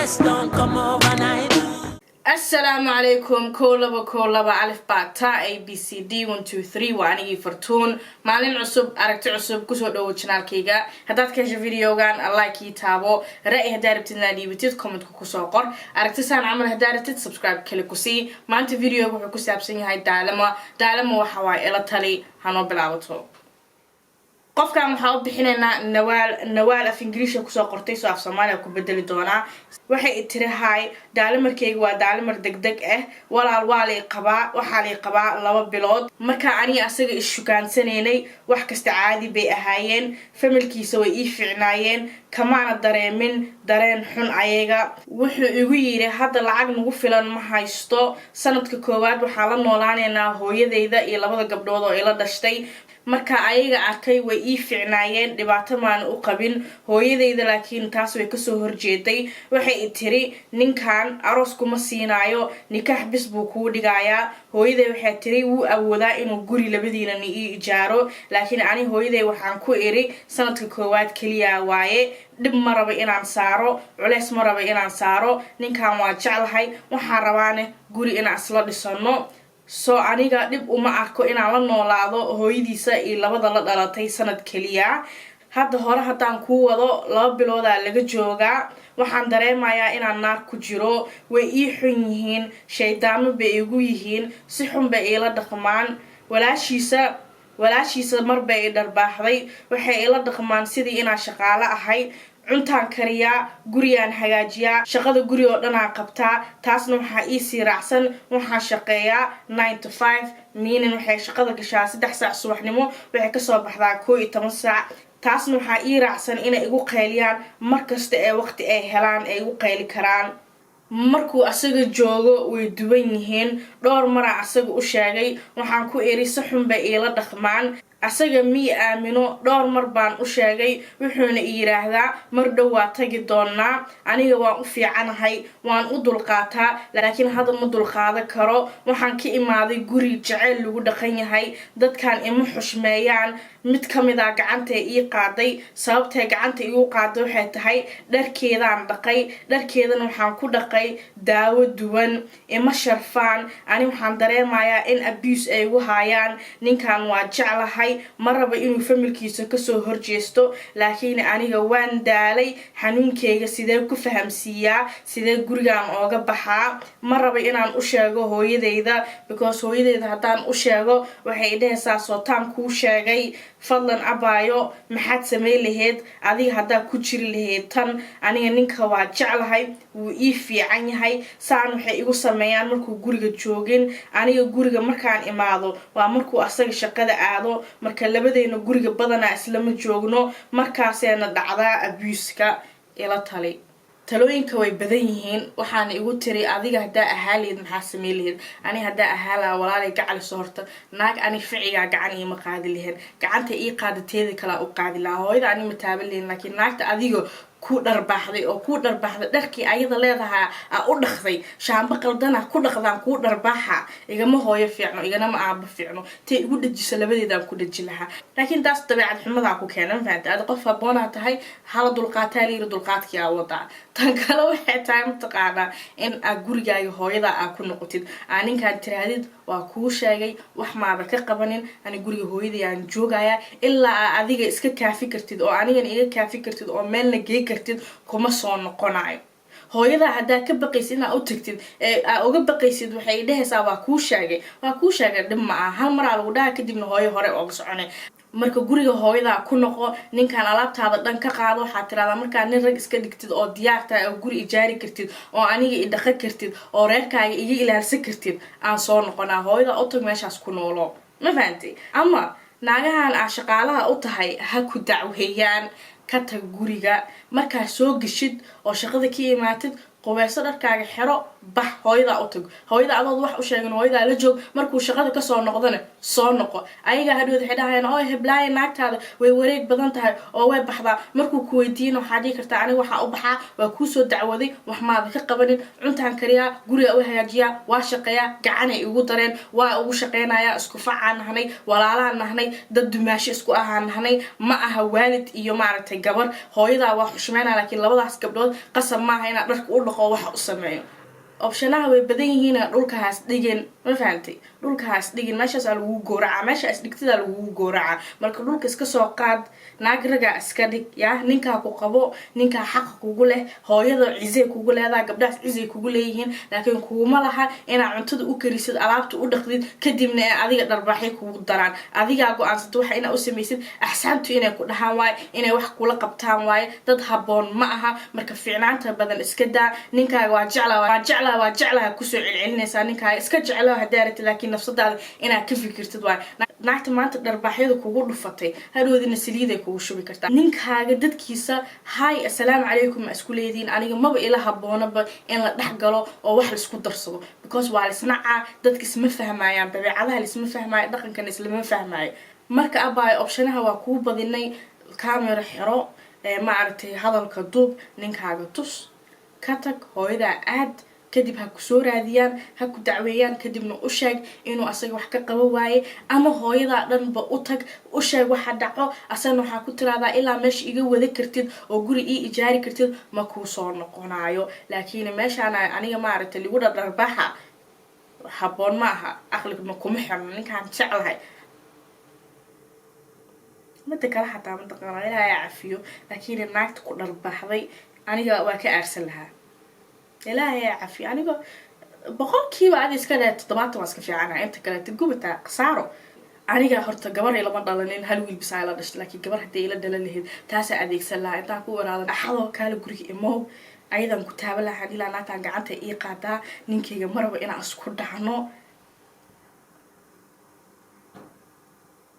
Success don't come overnight. Asalaamu calaykum. 1 2 1 2, alif bata, A B C D, 1 2 3. Waa anigii Fartuun. Maalin cusub, aragti cusub. Kusoo dhawo channelkayga. Haddaad ka hesho videogan, like ii taabo. Ra'yi haddaa rabtid inaad dhiibatid, commentka kusoo qor. Aragti saan camal haddaa rabtid, subscribe kale kusii. Maanta videoga wuxuu ku saabsan yahay dilemma. Dilemma waxa waaye ila tali. Hanoo bilaabato. Qofkan waxaa u bixinaynaa Nawaal. Nawaal af Ingiriisha kusoo qortay, soo af Soomaaliya ku bedeli doonaa. Waxay tiri: "Hi, dilemmakayga waa dilemma deg deg ah. Walaal, waa lay qabaa, waxaa lay qabaa 2 bilood. Markaa aniga asaga isshukaansaneynay, wax kasta caadi bay ahaayeen. Familykiisa way ii fiicnaayeen, kamaana dareemin dareen xun ayaga. Wuxuu igu yidhi hadda lacag nagu filan ma haysto. Sanadka koowaad waxaa la noolaaneynaa hooyadeyda iyo labada gabdhood oo ila dhashtay. Marka ayaga arkay, way ii fiicnaayeen, dhibaato maana u qabin hooyadeyda, laakiin taas way kasoo horjeeday. Waxay i tiri ninkan aroos kuma siinaayo, nikaax bis buu kuu dhigayaa. Hooyaday waxay tiri wuu awoodaa inuu guri labadiinana ii ijaaro. Laakiin ani hooyaday waxaan ku iri sanadka koowaad keliya waaye, dhib ma raba inaan saaro, culeys ma raba inaan saaro. Ninkan waa jeclahay, waxaan rabaane guri inaan isla dhisano. Soo aniga dhib uma arko inaan la noolaado hooyadiisa iyo labada la dhalatay sanad keliya. Hadda hore haddaan kuu wado, 2 biloodaa laga joogaa. Waxaan dareemayaa inaan naar ku jiro. Way ii xun yihiin, shaydaamo bay igu yihiin, si xun bay iila dhaqmaan. Walaashiisa marbay i dharbaaxday. Waxay ila dhaqmaan sidii inaan shaqaalo ahay. Cuntaan kariyaa, gurigaan hagaajiyaa, shaqada guri oo dhanaan qabtaa. Taasna waxaa iisii raacsan, waxaan shaqeeyaa 9 to 5, meaning waxay shaqada gashaa 3 saac subaxnimo, waxay kasoo baxdaa 11 saac. Taasna waxaa ii raacsan inay igu qayliyaan markasta ee waqti ay helaan ay igu qayli karaan. Markuu asaga joogo way duwan yihiin. Dhowr maraa asaga u sheegay, waxaan ku iri si xun bay iila dhaqmaan. Asaga mii aamino. Dhowr mar baan u sheegay, wuxuuna i yiraahdaa mar dhow waa tagi doonaa. Aniga waan u fiicanahay, waan u dulqaataa, laakiin hadda ma dulqaadan karo. Waxaan ka imaaday guri jaceyl lagu dhaqan yahay. Dadkan ima xushmeeyaan. Mid ka mid a gacantay ii qaaday. Sababtay gacanta igu qaaday waxay tahay dharkeedaan dhaqay, dharkeedana waxaan ku dhaqay daawo duwan. Ima sharfaan. Ani waxaan dareemayaa in abuse ay igu haayaan. Ninkan waa jeclahay, ma raba inuu familykiisa kasoo horjeesto, laakiin aniga waan daalay. Xanuunkeyga sidee ku fahamsiiyaa? Sidee gurigan ooga baxaa? Ma raba inaan u sheego hooyadeyda, because hooyadeyda haddaan u sheego, waxay dhehaysaa sootaan kuu sheegay. Fadlan abaayo, maxaad sameyn lahayd adiga haddaa ku jiri lahayd tan? Aniga ninka waa jeclahay, wuu ii fiican yahay. Saan waxay igu sameeyaan markuu guriga joogin. Aniga guriga markaan imaado waa markuu asaga shaqada aado. Marka labadeena guriga badanaa islama joogno, markaaseena dhacdaa abuseka. Ila tali." Talooyinka way badan yihiin. Waxaana igu tiri: "Adiga haddaa ahaa lahayd, maxaa samey lahayd?" Ani haddaa ahaa lahaa, walaalay gacaliso, horta naag ani ficigaa gacan iima qaadi lahayn. Gacanta ii qaada, teeda kalaa u qaadi lahaa. Hooyada ani ma taaban lahayn, laakiin naagta adiga ku dharbaaxday oo ku dharbaaxday, dharkii ayada leedahaa aa u dhaqday, shaambo qaldana ku dhaqdaan, kuu dharbaaxa, igama hooyo fiicno, iganama aabo fiicno. Tay igu dhajiso, labadeedaan ku dhaji lahaa. Laakiin taas dabeecad xumadaa ku keena. Ma fahamta? Adi qof haboonaa tahay, hala dulqaataa layiri, dulqaadkii aa wadaa. Tan kale waxay tahay, mataqaanaa, in aa gurigaaga hooyada aa ku noqotid, aa ninkaan tirahdid: "Waa kuu sheegay, wax maada ka qabanin. Ani guriga hooyaday aan joogayaa ilaa aa adiga iska kaafi kartid oo anigana iga kaafi kartid oo meelna gey kartid, kuma soo noqonayo." Hooyadaa haddaa ka baqaysid inaa u tagtid ee aa uga baqaysid, waxay dhehaysaa: "Waa kuu sheegay, waa kuu sheegay." Dhib ma aha, hal maraa lagu dhaha, kadibna hooyo hore ooga soconay. Marka guriga hooyadaa ku noqo, ninkan alaabtaada dhan ka qaado. Waxaad tiraahdaa: "Markaa nin rag iska dhigtid oo diyaar tahay oo guri ijaari kartid oo aniga i dhaqan kartid oo reerkaaga iga ilaalsan kartid, aan soo noqonaa." Hooyadaa u tag, meeshaas ku noolo. Ma fahantay? Ama naagahan aa shaqaalaha u tahay ha ku dacweeyaan. Ka tag guriga. Markaa soo geshid oo shaqada ka imaatid, qubeyso, dharkaaga xero, bax, hooyadaa u tag. Hooyada adood wax u sheegin, hooyadaa la joog. Markuu shaqada kasoo noqdona, soo noqo. Soo noqo. Ayagaa hadhood waxay dhahayaan, "Oo heblaaya, naagtaada way wareeg badan tahay oo way baxdaa." Markuu ku weydiiyana, waxaa dhihi kartaa, "Aniga waxaa u baxaa waa kuusoo dacwaday, wax maada ka qabanin. Cuntaan kariyaa, guriga u hagaajiyaa, waa shaqeeyaa, gacanay igu dareen, waa ugu shaqeynayaa. Isku facaan nahnay, walaalaan nahnay, dad dumaasho isku ahaan nahnay. Ma aha waalid iyo maaragtay gabar. Hooyadaa waa xushmeynaa, laakiin labadaas gabdhood qasab maaha inaad dharka u dhaqo, waxa u sameeyo." Optionaha way badan yihiin. Dhulka haas dhigin, ma fahantay? Dhulka haas dhigin, meeshaasaa lagugu gooraca, meesha is dhigtidaa lagugu gooraca. Marka dhulka iska soo qaad, naag ragaa iska dhig. Ya ninkaa ku qabo, ninkaa xaqa kugu leh, hooyada cizay kugu leedaha, gabdhahaas cizay kugu leeyihiin, laakiin kuguma laha inaad cuntada u karisid, alaabta u dhaqdid, kadibna ee adiga dharbaaxay kugu daraan. Adigaa go-aansata waxa inaa u samaysid. Axsaantu inay ku dhahaan waaye, inay wax kula qabtaan waaye. Dad habboon ma aha. Marka fiicnaanta badan iska daa. Ninkaaga waa jeclaa, waa jeclaa, waa jeclaa kusoo celcelinaysaa. Ninkaaga iska jeclaa haddaa rabtid, laakiin nafsadaada inaad ka fikirtid waaye. Naagta maanta dharbaaxyada kugu dhufatay, hadhoodina saliiday kugu shubi kartaa. Ninkaaga dadkiisa "Hay, assalaamu calaykum" ma isku leediin. Aniga maba ila habboonaba in la dhex galo oo wax laisku darsado, because waa lisnacaa, dadka isma fahmayaan, dabeecadaha laisma fahmaayo, dhaqankana islama fahmaayo. Marka abaayo, optionaha waa kuu badinay. Camera xiro, maaragtay, hadalka duub, ninkaaga tus, ka tag, hooyadaa aad, kadib ha kusoo raadiyaan, ha ku dacweeyaan, kadibna u sheeg inuu asaga wax ka qabo waaye. Ama hooyadaa dhanba u tag, u sheeg waxa dhaco. Asagana waxaa ku tiraahdaa, "Ilaa meesha iga wada kartid oo guri ii ijaari kartid, ma kuu soo noqonaayo." Laakiin meeshaan aniga, maaragtay, lagu dhardharbaxa habboon ma aha, aqliga ma kuma xirno. Ninkaan jeclahay mida kale xataa mataqaana, Ilaahay cafiyo, laakiin naagta ku dharbaxday aniga waa ka aarsan lahaa. Ilaahay cafiyo. Aniga 100% adi iska dheh, 70 waa iska fiicana, inta kaleeta gubataa khasaaro. Aniga horta gabar ilama dhalanin, hal wiil bisaa ila dhashtay, laakiin gabar haddii ila dhalan lahayd, taasaa adeegsan lahaa. Intaan ku waraado, "Axadoo kaale guriga imow," ayadan ku taaban lahaan ilaa naagtaan gacanta ii qaadaa. Ninkayga maraba inaan isku dhacno,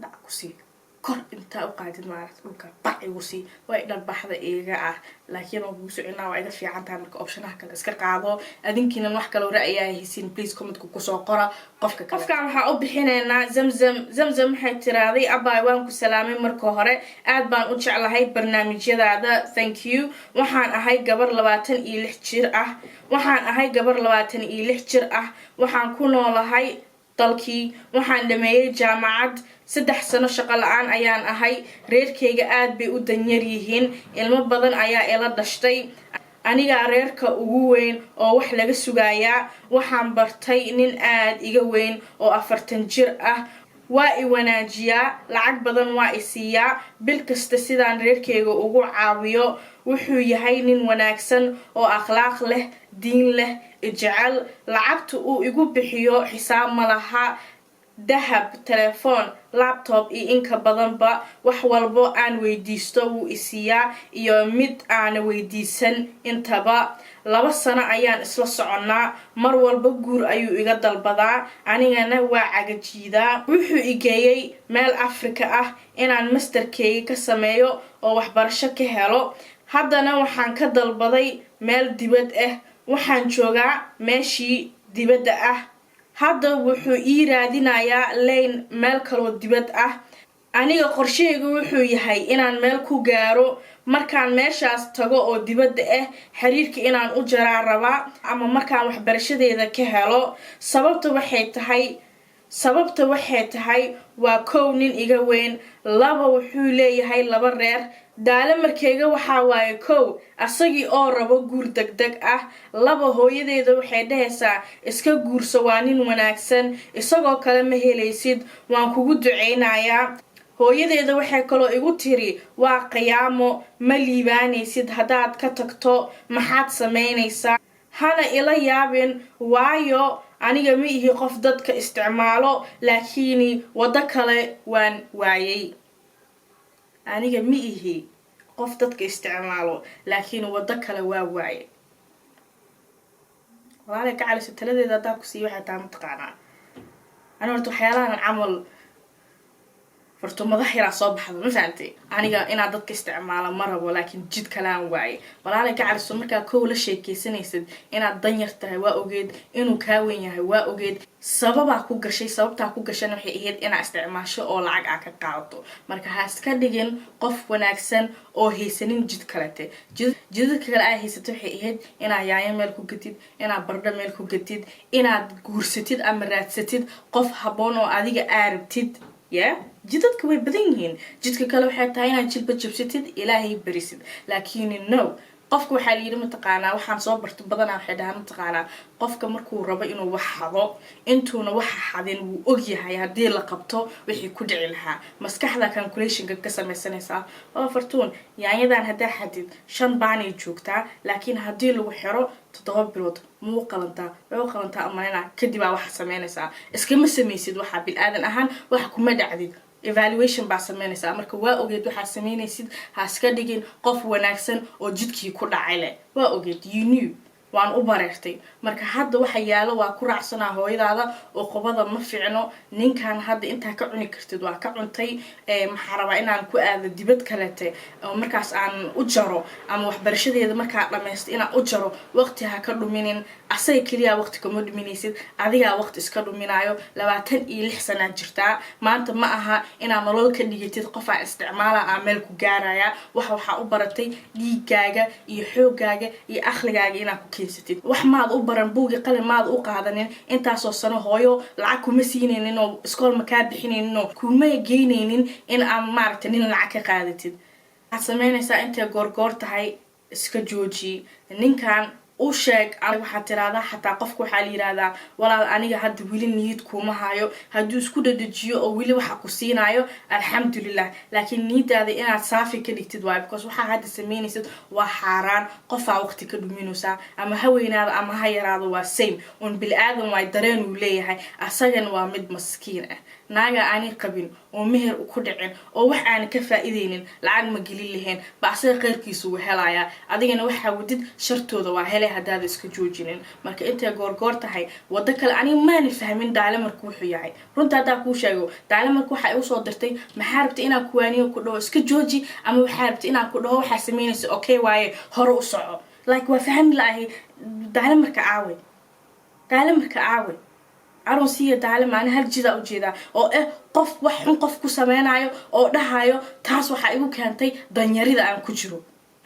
dhac kusii kor intaa u qaadid, maaragta, dhulka bac igu sii, way dharbaxda iga ah. Laakiin waan kugu soconaa, waa iga fiican tahay. Marka optionaha kale iska qaado. Adinkiinan wax kaloo ra'yaa haysiin, please commentka kusoo qora. Qofka kale, qofkan waxaa u bixinaynaa Zamzam. Zamzam waxay tiraaday, "Abaay, waan ku salaamay. Marka hore aad baan u jeclahay barnaamijyadaada. Thank you. Waxaan ahay gabar 26 jir ah. Waxaan ahay gabar 26 jir ah. Waxaan ku noolahay dalkii. Waxaan dhameeyey jaamacad. 3 sano shaqo la-aan ayaan ahay. Reerkayga aad bay u danyar yihiin. Ilmo badan ayaa ila dhashtay. Anigaa reerka ugu weyn oo wax laga sugayaa. Waxaan bartay nin aad iga weyn oo 40 jir ah. Waa i wanaajiyaa, lacag badan waa i siiyaa bil kasta sidaan reerkayga ugu caawiyo. Wuxuu yahay nin wanaagsan oo akhlaaq leh, diin leh, ijecel. Lacagta uu igu bixiyo xisaab ma laha: dahab, telefoon, laptop iyo inka badanba. Wax walbo aan weydiisto wuu isiiyaa iyo mid aana weydiisan intaba. 2 sano ayaan isla soconnaa. Mar walba guur ayuu iga dalbadaa, anigana waa cagajiidaa. Wuxuu igeeyey meel Afrika ah inaan masterkeyga ka sameeyo oo waxbarasho ka helo. Haddana waxaan ka dalbaday meel dibad ah. Waxaan joogaa meeshii dibadda ah. Hadda wuxuu ii raadinayaa leyn meel kaloo dibad ah. Aniga qorshahaygu wuxuu yahay inaan meel ku gaaro. Markaan meeshaas tago oo dibadda ah, xiriirka inaan u jaraa rabaa, ama markaan waxbarashadeeda ka helo. Sababta waxay tahay waa kow, nin iga weyn; laba, wuxuu leeyahay laba reer. Daale markeyga waxaa waaye: kow, asagii oo rabo guur deg deg ah; laba, hooyadeeda waxay dhahaysaa, 'Iska guurso, waa nin wanaagsan, isagoo kale ma helaysid, waan kugu duceynayaa.' Hooyadeeda waxay kaloo igu tiri, 'Waa qiyaamo, ma liibaanaysid haddaad ka tagto. Maxaad samaynaysaa?' Hana ila yaabin, waayo aniga ma ihi qof dadka isticmaalo, laakiin waddo kale waan waayay. Aniga ma ihi qof dadka isticmaalo, laakiin waddo kale waa waaye." Walaalay ka caliso, taladeeda haddaa ku siiya waxay tahay, mataqaanaa, ani horta waxyaalahan camal Farto madax yaraa soo baxda, ma fahantay? Aniga inaad dadka isticmaala ma rabo, laakiin jid kalaan waaye. Walaala gacaliso, markaa kow la sheekaysanaysid inaad danyar tahay waa ogeed, inuu kaa weyn yahay waa ogeed. Sababaa ku gashay, sababtaa ku gashana waxay ahayd inaad isticmaasho oo lacag aa ka qaadato. Marka ha iska dhigin qof wanaagsan oo haysanin jid kalete. Jidadka kale aa haysato waxay ahayd inaad yaayo meel ku gatid, inaad bardho meel ku gatid, inaad guursatid ama raadsatid qof habboon oo adiga aa rabtid. Ya, jidadka way badan yihiin. Jidka kale waxay tahay inaad jilba jabsatid, Ilaahay barisid. Laakiin no, qofka waxaa layidhi, mataqaanaa, waxaan soo barto badanaa, waxay dhahaan, mataqaanaa, qofka markuu rabo inuu wax xado, intuuna waxa xadin wuu ogyahay haddii la qabto wixii ku dhici lahaa. Maskaxda calculationka ka samaysanaysaa oo Fartuun, yaanyadan haddaa xadid 5 baanay joogtaa, laakiin haddii lagu xiro 7 bilood, muu qalantaa? Way u qalantaa amalena. Kadib aa waxa samaynaysaa. Iskama samaysid waxaa bil-aadan ahaan, waxa kuma dhacdid, evaluation baa sameynaysaa. Marka waa ogeed waxaa sameynaysid. Ha iska dhigin qof wanaagsan oo jidkii ku dhacay leh. Waa ogeed, you knew, waan u bareertay. Marka hadda waxa yaalo waa ku raacsanaa hooyadaada oo qobada ma fiicno. Ninkan hadda intaa ka cuni kartid waa ka cuntay. Maxaa rabaa inaan ku aado dibad kalete oo markaas aan u jaro ama waxbarashadeeda markaa dhamaysto inaan u jaro? Waqti ha ka dhuminin asaga keliya. Waqti kama dhuminaysid, adigaa waqti iska dhuminayo. 26 sanaad jirtaa maanta. Ma aha inaad nolol ka dhigatid qofaa isticmaala aa meel ku gaaraya. Waxaa u baratay dhiigaaga iyo xoogaaga iyo akhligaaga inaad ku keensatid. Wax maad u baran, buugi qalin maad u qaadanin intaasoo sano. Hooyo lacag kuma siinaynin oo iskool ma kaa bixinaynin oo kuma geynaynin in aan maaragtay nin lacag ka qaadatid. Waxaad sameynaysaa, intay goorgoor tahay iska jooji ninkan. U sheeg, waxaad tiraahdaa, xataa qofka waxaa la yihahdaa, "Walaal, aniga hadda weli niyad kuuma hayo." Hadduu isku dhadhajiyo oo weli waxa ku siinayo, alxamdulilah. Laakiin niyadaada inaad saafi ka dhigtid waayo, because waxaa hadda sameynaysid waa xaaraan. Qofaa waqti ka dhuminaysaa, ama ha weynaado ama ha yaraado, waa same un, bili-aadan waay, dareen uu leeyahay. Asagana waa mid maskiin ah. Naaga aanay qabin oo meher ku dhicin oo wax aanan ka faa-ideynin lacag ma gelin lahayn ba. Asaga kheyrkiisa wuu helayaa, adigana waxaa wadid shartooda waa helay haddaada iska joojinin. Marka intay goorgoor tahay, waddo kale aniga maana fahmin daalimarku wuxuu yahay. Runta haddaa kuu sheego, daalimarka waxaa igu soo dirtay, maxaa rabtay? Inaan kuwaaniyo ku dhaho iska jooji, ama waxaa rabtay inaan ku dhaho waxaa sameynaysa okay waaye, hore u soco? Like, waa fahmi laahay. Daalimarka aawe? Daalimarka aawe? Aron siiya daalima. Ani hal jidaa ujeedaa oo eh qof wax xun qof ku sameynayo oo dhahayo taas waxaa igu keentay danyarida aan ku jiro.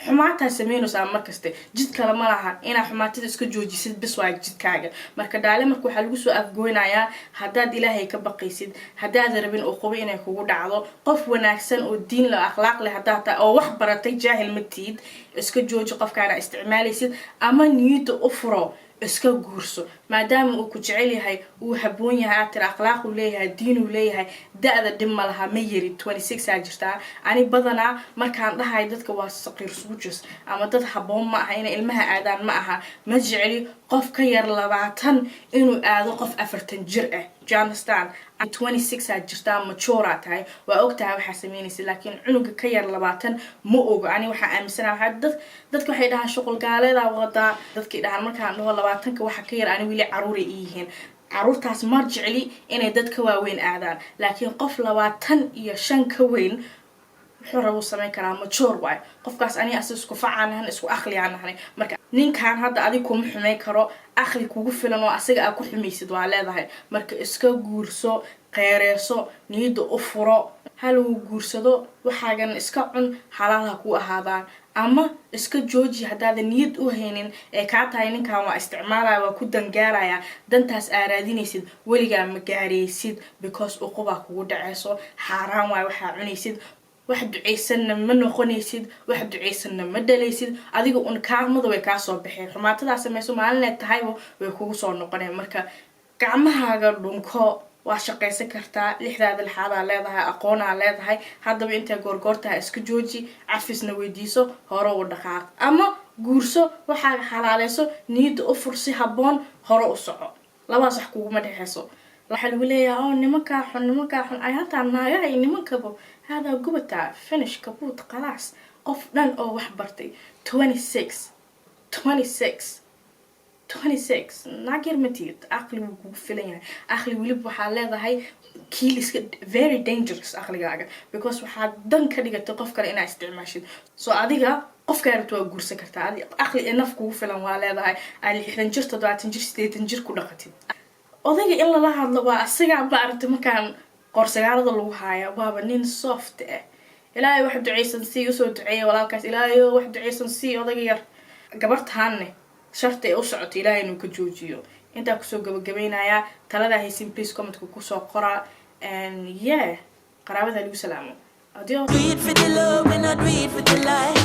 Xumaataa sameynaysaa markaste, jid kale ma laha. Inaa xumaatada iska joojisid bis waa jidkaaga. Marka dhaale, marka waxaa lagu soo afgoynayaa, haddaad Ilaahay ka baqaysid, haddaad rabin uqubo inay kugu dhacdo, qof wanaagsan oo diin leh, akhlaaq leh haddaad tahay oo wax baratay, jaahil ma tiid, iska jooji qofkaana isticmaalaysid ama niyadda u furo, iska guurso. Maadaama uu ku jecel yahay, uu haboon yahay, aad tira akhlaaquu leeyahay, diinuu leeyahay, da-da dhib ma laha, ma yari, 26 aa jirtaa. Ani badanaa markaan dhahay dadka waa saqiir suujis ama dad haboon ma aha inay ilmaha aadaan, ma aha. Ma jecli qof ka yar 20 inuu aado qof 40 jir ah. Do you understand? 26 aad jirtaa, mature aa tahay, waa og tahay waxaa sameynaysa. Laakiin cunuga ka yar 20 ma ogo. Ani waxaa aaminsana, waxaa dadka waxay dhahaan shuqul gaaleedaa wadaa. Dadkay dhahaan markaan dhaho 20-ka waxa ka yar, ani weli caruuray ii yihiin caruurtaas. Ma jecli inay dad ka waaweyn aadaan. Laakiin qof 25 ka weyn wuxuu rabuu samayn karaa, mature waayo qofkaas. Ani asa isku facaan nahan, isku aqliyaan nahanay. Marka ninkan hadda adig kuma xumeyn karo, aqli kugu filan oo asaga aa ku xumaysid waa leedahay. Marka iska guurso, qeereyso, niyadda u furo, ha lagu guursado. Waxaagan iska cun, xalaal ha ku ahaadaan, ama iska jooji haddaadan niyad u haynin ee kaa tahay ninkan waa isticmaalaya, waa ku dangaaraya. Dantaas aa raadinaysid weligaa ma gaaraysid, because uqubaa kugu dhaceyso. Xaaraan waay waxaa cunaysid. Wax ducaysanna ma noqonaysid, wax ducaysanna ma dhalaysid. Adiga un kaarmada way kaa soo baxeen. Xumaatadaa samayso maalinay tahayba way kugu soo noqoneen. Marka gacmahaaga dhunko, waa shaqaysan kartaa, lixdaada lixaadaa leedahay, aqoonaa leedahay. Haddaba intay goorgoortaha iska jooji, cafisna weydiiso, hore u dhaqaaq ama guurso, waxaaga xalaaleyso, niyadda u fur, si habboon hore u soco. Labadaas wax kuguma dhexeyso. Waxaa lagu leeyahay oo nimankaa xun, nimankaa xun ay hataa naagaha iyo nimankaba haadaa gubataa, finish, kabuut, khalaas. Qof dhan oo wax bartay, 26, 26. 26, naag yar ma tihid. Aqli wuu kugu filan yahay. Aqli weliba waxaa leedahay kiil iska very dangerous aqligaaga, because waxaad dan ka dhigatay qof kale inaa isticmaashid. So adiga qofkaa rabta waa guursan kartaa. Adi aqli enough kugu filan waa leedahay aad 60 jir, 70 jir, 80 jir ku dhaqatid. Odayga in lala hadlo waa asagaa, ma aragtay? Markaan qoorsagaalada lagu haaya waaba nin soft ah. Ilaahay wax duceysan sii, usoo duceeya walaalkaas. Ilaahayo wax duceysan sii odayga yar. Gabartaanne sharta ee u socoto Ilaahay inuu ka joojiyo. Intaa kusoo gabagabeynayaa. Taladaa haysin, please commentka kusoo qoraa. And yeah, qaraabada lagu salaamo. Adios. Do it for the love, we not do it for the life.